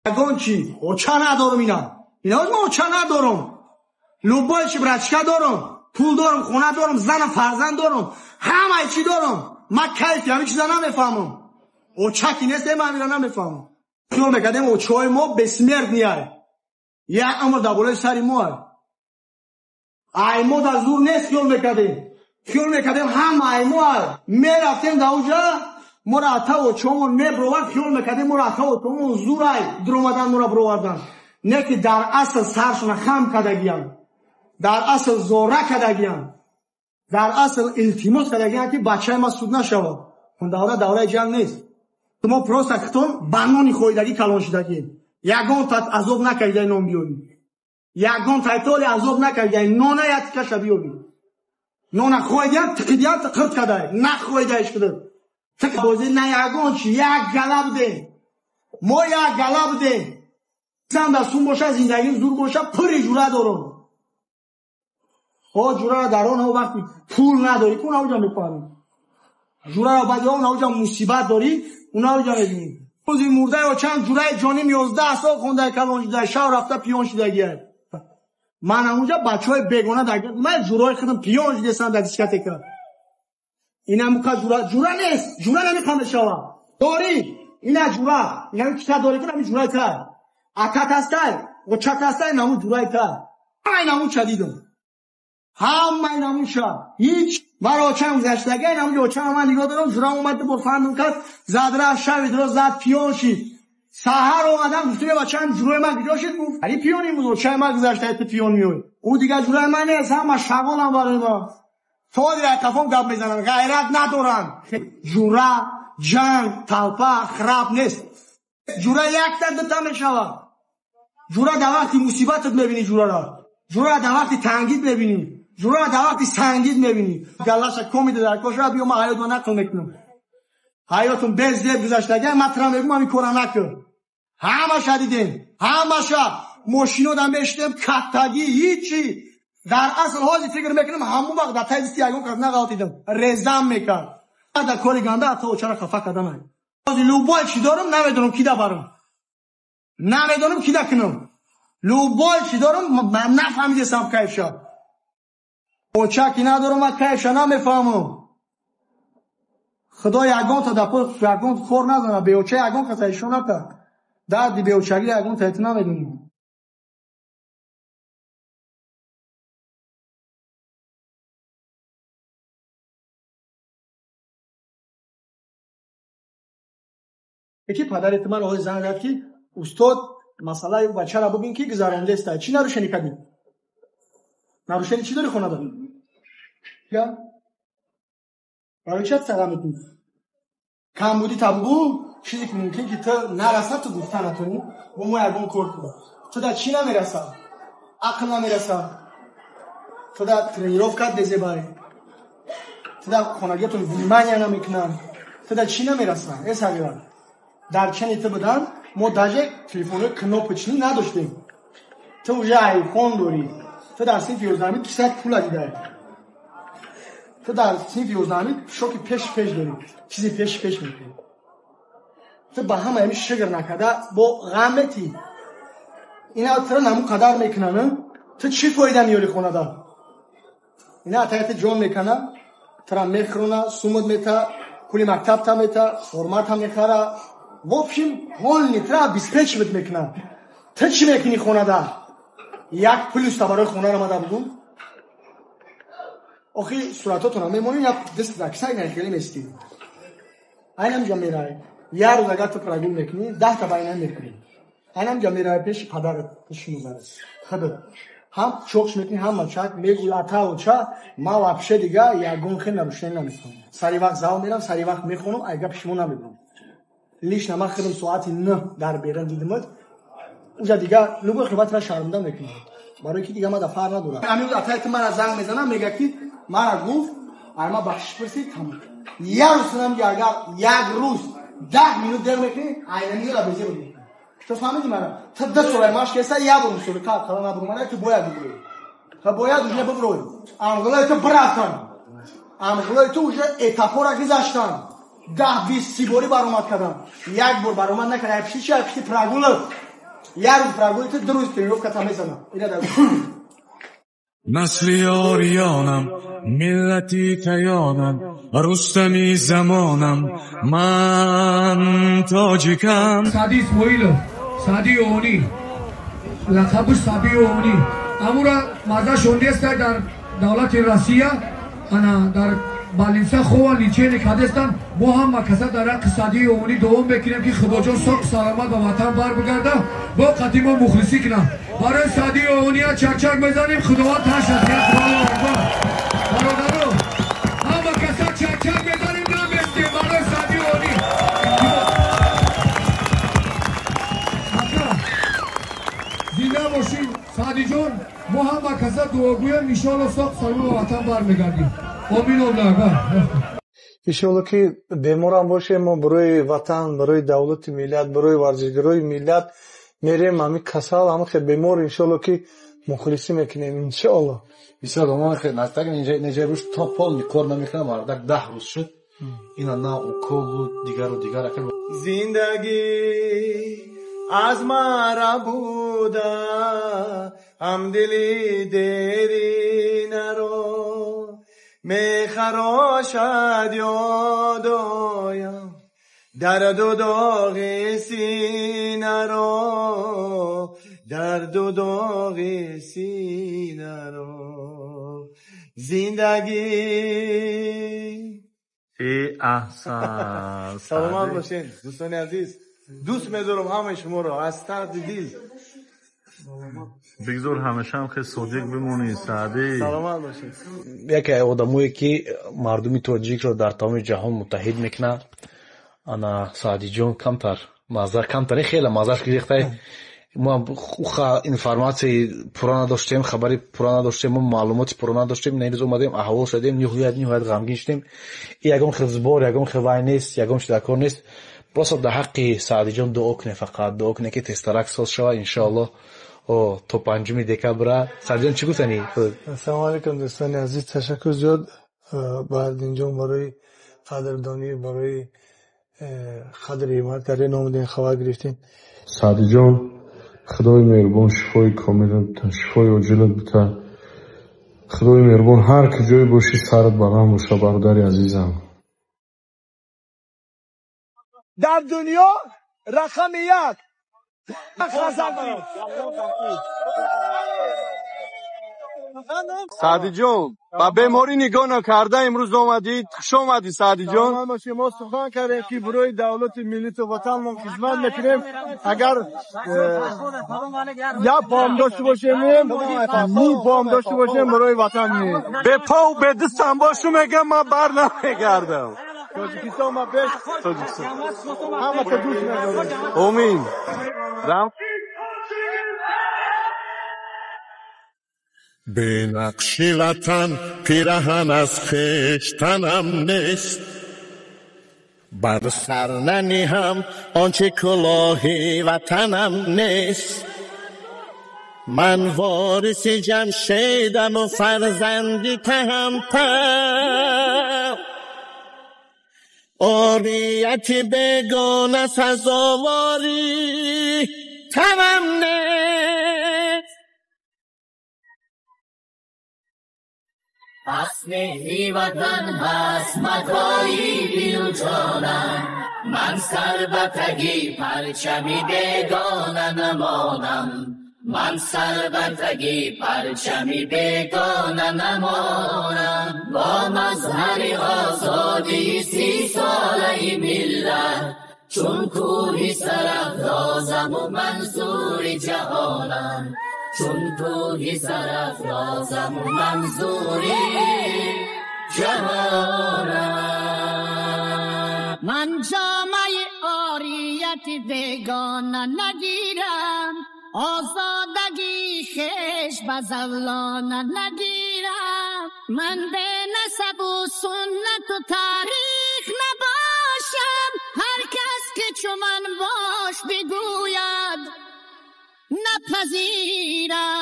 Ягон чи оча надорум, ина ина ма оча надорум. Любой чи брачка дорум, пул дорум, хона дорум, занам, фарзанд дорум, ҳамаи чи дорум. Ма кайфи ҳамин чиза намефаҳмам. Оча ки нест, ма ҳамира намефаҳмам. Хиёл мекардем, очаҳои мо бессмертный ай, як умр дар болои сари мо ай. Ай мо дар зур нест, хиёл мекардем. Хиёл мекардем, ҳама ай мо ай. Мерафтем дар уҷа, моро ата очаҳомон мебировард, хиёл мекардем, моро ата очаҳомон зур ай дуромадан, моро бировардан. Не ки дар асл саршона хам кардагиям, дар асл зора кардагиям, дар асл илтимос кардагиям, ки бачаи ма суд нашавад. Он давра давраи ҷанг нест. Шумо просто хитон ба нони хоидагӣ калон шудагӣ. Ягон тат азоб накардай нон биёрӣ. Ягон тайтоли азоб накардай нона як тикаша биёрӣ. Нона хоидиям, тиқидиям, қирт кадай. Нахоидаиш кудад. Тиқ бозӣ на ягон чи, як гала будем. Мо як гала будем. Зан дар сум боша, зиндагим зур боша, пури ҷура дорам. О ҷурара дар он вақти пул надорӣ, ку навҷа мефаҳмӣ. Ҷурара баъди он навҷа мусибат дорӣ, унаҷа мебинӣ. Рӯзи мурдаи очам ҷураи ҷоним 11 сол хондаи калон шуда, шав рафта пиён шудагия. Ман ҳамунҷа бачаҳои бегона дар ман ҷураи худам пиён шудесам дар дискотека. Ина мука ҷура, ҷура нест, ҷура намехоҳам мешавам. Дорӣ, ина ҷура, ина кита дорӣ, кунам ҷураи та. Акат ҳастай, очат ҳастай, наму ҷураи та. Ҳамаи намуча дидам. Ҳамаи намуча. Ҳеҷ маро очам гузаштага, намуҷа очам ман нигоҳ дорам, ҷурам омад, бо фандум кард, зад рафт, шави дро зад, пиён шид. Саҳар омадам, гуфтам, бачаам, ҷурои ман куҷо шид? Гуфт, али пиёни буд, очаи ман гузашта, ту пиён меоӣ. Ӯ дигар ҷурои ман нест, ҳама шағолам барои ман. То дигар қафом гап мезананд, ғайрат надоранд. Ҷура, ҷанг, талпа, храп нест. Ҷура якта дута мешавад. Ҷура дар вақти мусибатат мебинӣ ҷурара. Ҷура дар вақти тангид мебинӣ. Ҷура дар вақти сангид мебинӣ. Галаша комида дар коша, биё ман ҳаётма нақл мекунам. Ҳаётум без зеб гузаштага, ман тира мегӯм, ҳамин кора накун. Ҳамаша дидем, ҳамаша мошинодам мешидем, каттагӣ, ҳичи. Дар асл ҳозир фикр мекунам, ҳамон вақт дар таи дисти ягон кас нағалтидам, резам мекард. Дар кори ганда ата очара хафа карданай. Ҳозир любой чи дорам, намедонам ки да барам. Намедонам ки да кунам. Любой чи дорам, нафаҳмидесам кайфша. Оча ки надорам, ман кайфша намефаҳмам. Худо ягон та дар пой ягон хор назанад, беоча ягон каса ишон накард. Дарди беочагӣ ягон та намедонам. Яки падари ту маро ҳозир занг зад, ки устод, масъалаи бачаро бубин, ки гузарондеста. Чӣ нарушение кардӣ? Нарушение чӣ дорӣ хонада? Я? Барои чӣ сара мекунӣ? Камбудӣ та бугӯ, чизе ки мумкин ки ту нараса, ту гуфта натонӣ, бо мо ягон кор кун. Ту дар чӣ намераса? Ақл намераса. Ту дар тренировкат безебай. Ту дар хонагиятон внимание намекунанд. Ту дар чӣ намераса? Э сагира. Дар чени ту будан, мо даже телефонҳои кнопочный надоштем. Ту уже айфон дорӣ. Ту дар синфи 11 кисат пула дидай. Ту дар синфи 11 шоки пеш пеш дорӣ. Чизи пеш пеш мекунӣ. Ту ба ҳама ҳамин шигр накарда бо ғам метӣ. Ина туро наму қадар мекунанд, ту чӣ фоида меёрӣ хонада? Ина атаята ҷон мекана, тура мехӯрона, сумут мета, пули мактабта мета, формата мехара. В общем, полный тура обеспечивать мекунанд. Ту чӣ мекунӣ хонада? Як плюс та барои хонаро мада бугӯ. Охи суратотонро мемонӣ, як даст дар кисак нахеле местӣ. Айнам ҷо меравӣ. Як рӯз агар ту прогул мекунӣ, 10 та ба айнам мекунӣ. Айнам ҷо меравӣ пеши падарат, пеши модарат. Худат. Ҳам чоқш мекунӣ, ҳам мачак, мегӯӣ ата оча, ман вообще дига ягон хел нарушение намекунам. Сари вақт зал мерам, сари вақт мехонам, ай гапи шумо намебурам. Лично ман худам соати 9 дар берун дидимат, уҷа дига любой хибатра шармда мекунам. Барои ки дига ман дар фарқ надорам. Ҳамин рӯз атаи ту мара занг мезанам, мега ки мара гуфт, ай ман бахшиш пурсид, тамом. Як рӯз сунам ки агар як рӯз 10 минут дер мекунӣ, айнамиёра безеб мекунӣ. Ту фаҳмидӣ мара? Ту 2 сола машқ кеса, як бор мусобиқа қала набурмана, ту бояд бибурӣ. Ту бояд уже бибурӣ. Амғилои ту бирафтан. Амғилои ту уже этапҳоро гузаштан. 10, 20, 30 борӣ баромад кардам. Як бор баромад накард, ай пишти чи, ай пишти прогулат. Як рӯз прогул ти, ду рӯз тренировка та мезанам. Ира дар насли ориёнам, миллати каёнам, рустами замонам, ман тоҷикам. Саъди Исмоилов, Саъди Оҳунӣ, лақабуш Саъди Оҳунӣ. Амура мазашон неста дар давлати Россия, ана дар больница хова лечение кардестан. Мо ҳама каса дар ҳаққи Саъди Оҳунӣ дуо мекунем, ки Худоҷон соқ саломат ба ватан барбигарда, бо қатъи мо мухлисӣ кунам. Барои Саъди Оҳуния чакчак мезанем, Худованд ташад. Бародаро, ҳама каса чакчак мезанем, наместем барои Саъди Оҳунӣ. Зинда бошӣ Саъдиҷон, мо ҳама каса дуогӯем, иншоалло соқ саломат ба ватан бармегардем. Омин. Аллоҳ. Иншоалло ки беморам бошем, мо барои ватан, барои давлати миллат, барои варзишгарои миллат мерем. Ҳами касал, ҳами хел бемор, иншоалло ки мухлисӣ мекунем, иншоалло. Бисёр домон хел наздак неҷа рӯз то полный кор намекунам, мардак 10 рӯз шуд. Ина на уколу дигару дигар. Зиндагӣ аз мара буда, ҳамдили деринаро мехарошад ёдоям, дарду доғи синаро, дарду доғи синаро. Зиндагӣ. Аҳсан. Саломат бошед, дӯстони азиз, дӯст медорам ҳамаи шуморо аз таҳти дил. Бигзор ҳамеша ҳам хел содиқ бимонӣ, Саъдӣ. Саломат бошед. Яке одамое ки мардуми тоҷикро дар тамоми ҷаҳон муттаҳид мекунад, ана Саъдиҷон. Камтар маза, камтар, хеле мазаш гирифтай. Мо уха информатсияи пурра надоштем, хабари пурра надоштем, мо маълумоти пурра надоштем. Ин рӯз омадем, аҳвол шудем, ниҳоят ниҳоят ғамгин шудем. И ягон хел сбор, ягон хел вай нест, ягон чи дар кор нест. Просто дар ҳаққи Саъдиҷон дуо кунем, фақат дуо кунем, ки тезтарак соз шавад, иншоалло, то 5 декабра. Саъдиҷон, чӣ гуфтанӣ? Ассалому алайкум, дӯстони азиз, ташаккур зиёд Баҳриддинҷон барои қадрдонӣ, барои қадри ҳимоят кардем, омадем, хабар гирифтем. Саъдиҷон, Худои меҳрубон шифои комила бита, шифои оҷила бита. Худои меҳрубон, ҳар ки ҷое бошӣ, сарат баланд боша, бародари азизам. Дар дунё рақами як. Саъдиҷон, ба беморӣ нигоҳ накарда имрӯз омадӣ, хуш омадӣ, Саъдиҷон. Мо сухан кардем, ки барои давлати миллату ватанмон хизмат мекунем. Агар як пом дошта бошем, ним пом дошта бошем, барои ватан меем. Бепову бедистам бошу, мегам, ман бар намегардам. Тоҷикистон ма пеш, Тоҷикистон. Ҳамата дӯст медорем. Омин. Бе нақши ватан пираҳан аз хештанам нест, бар сар наниҳам он чи кулоҳи ватанам нест. Ман вориси Ҷамшедаму фарзанди Таҳамтан, орияти бегона сазовори танам нест. Пас меҳри ватан ҳаст матои дилу ҷонам, ман сар ба таги парчами бегона намонам, ман сар ба таги парчами бегона намонам. Бо мазҳари озодии 30-солаи миллат, чун кӯҳи сарафрозаму манзури ҷаҳонам, чун кӯҳи сарафрозаму манзури ҷаҳонам. Ман ҷомаи орият бегона нагирам, озодагии хеш ба завлона нагирам. Ман бе насабу суннату таърих набошам, ҳар кас ки чу ман бош бигӯяд напазирам.